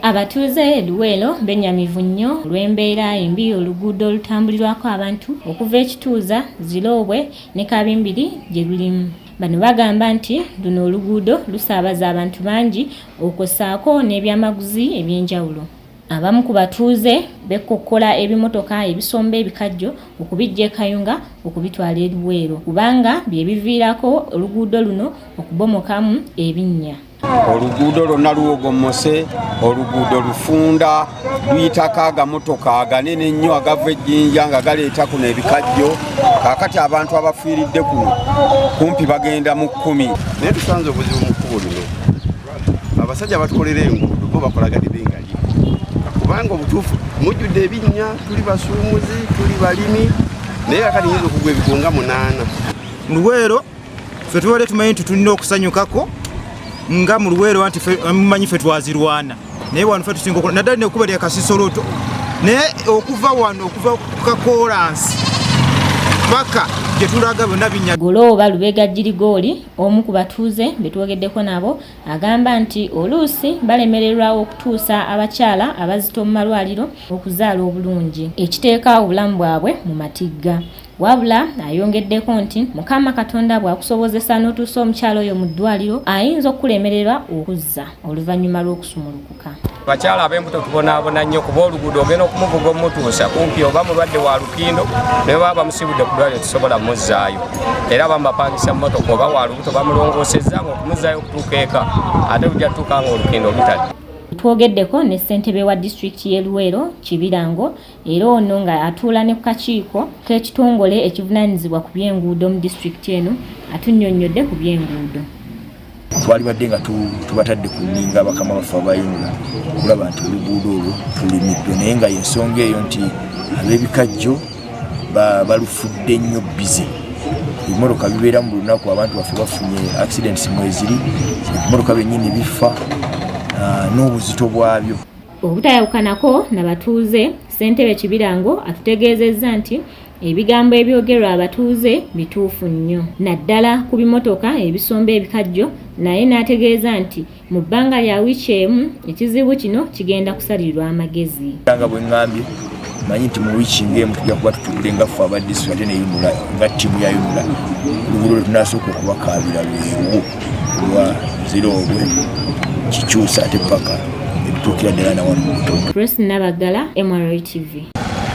Abatuuze e Luweero bennyamivu nnyo olw'embeera embi oluguudo olutambulirwako abantu okuva e Kituuza, Ziroobwe ne Kabimbiri gye lulimu. Bano bagamba nti luno oluguudo lusaabaza abantu bangi okwo ssaako n'ebyamaguzi eby'enjawulo. Abamu ku batuuze bekkokkola ebimotoka ebisomba ebikajjo okubiggya e Kayunga okubitwala e Luweero kubanga bye biviirako oluguudo luno okubomokamu ebinnya. Oluguudo lwonna luwogomose, oluguudo lufunda, luyitako agamotoka aganene ennyo agava ejjinja nga galeeta kuno ebikajjo. Kaakati abantu abafiiridde kuno kumpi bagenda mu kkumi. Naye tusanze obuzibu mu kkubo lino. Abasajja batukolera enguudo bo bakolaganire ngali, kubanga obutuufu mujjudde ebinnya. Tuli basuumuzi, tuli balimi, naye kakati nyinza okugwa ebigo nga 8. Luweero ffe tubadde tumanyi nti tulina okusanyukako nga mu Luweero, anti mumanyi ffe twazirwana, naye wano ffe tusinga naddala nekuba lya Kasisoloto, naye okuva wano okuva ku kakoolansi paka gye tulaga byonna binya. Golooba Lubega Girigooli, omu ku batuuze be twogeddeko nabo, agamba nti oluusi balemererwa okutuusa abakyala abazito mu malwaliro okuzaala obulungi, ekiteeka obulamu bwabwe mu matigga. Wabula ayongeddeko nti Mukama Katonda bw'akusobozesa n'otuusa omukyala oyo mu ddwaliro, ayinza okukulemererwa okuzza oluvannyuma lw'okusumulukuka. Bakyala ab'embuto tubonaabona nnyo kuba oluguudo ogenda okumuvuga omutuusa kumpi oba mulwadde wa lukindo, naye baba bamusibudde ku ddwaliro tusobola muzzaayo, era abamu bapangisa mmotoka oba wa lubuto bamulongoosezza nga okumuzzaayo okutuuka eka ate lujja tutuuka nga olukindo lutadde. Twogeddeko ne ssentebe wa disitulikiti y'e Luweero, Kibirango, era ono nga atuula ne ku kakiiko k'ekitongole ekivunaanyizibwa ku by'enguudo mu disitulikiti eno, atunnyonnyodde ku by'enguudo. Twalibadde nga tubatadde ku nninga bakama baffe abayinula okulaba nti oluguudo olwo lulimiddwa, naye nga yensonga eyo nti ab'ebikajjo balufudde nnyo bize, ebimotoka bibeeramu buli lunaku, abantu baffe bafunye accidents mweziri, ebimotoka byennyini bifa n'obuzito bwabyo. Obutayawukanako na batuuze, ssentebe Kibirango atutegeezezza nti ebigambo ebyogerwa abatuuze bituufu nnyo naddala ku bimotoka ebisomba ebikajjo, naye n'ategeeza nti mu bbanga lya wiiki emu ekizibu kino kigenda kusalirwa amagezi. Nga bwe ŋŋambye, manyi nti mu wiiki ng'emu tujja kuba tutudde nga ffe aba disitulikiti ate ne UNRA nga ttiimu ya UNRA, oluguudo lwe tunasooka okubakaabira lwerwo lwa Ziroobwe Kikyusa ate paka ebituukira ddala na wano mu Butondo. Grace Nabaggala, MRA TV.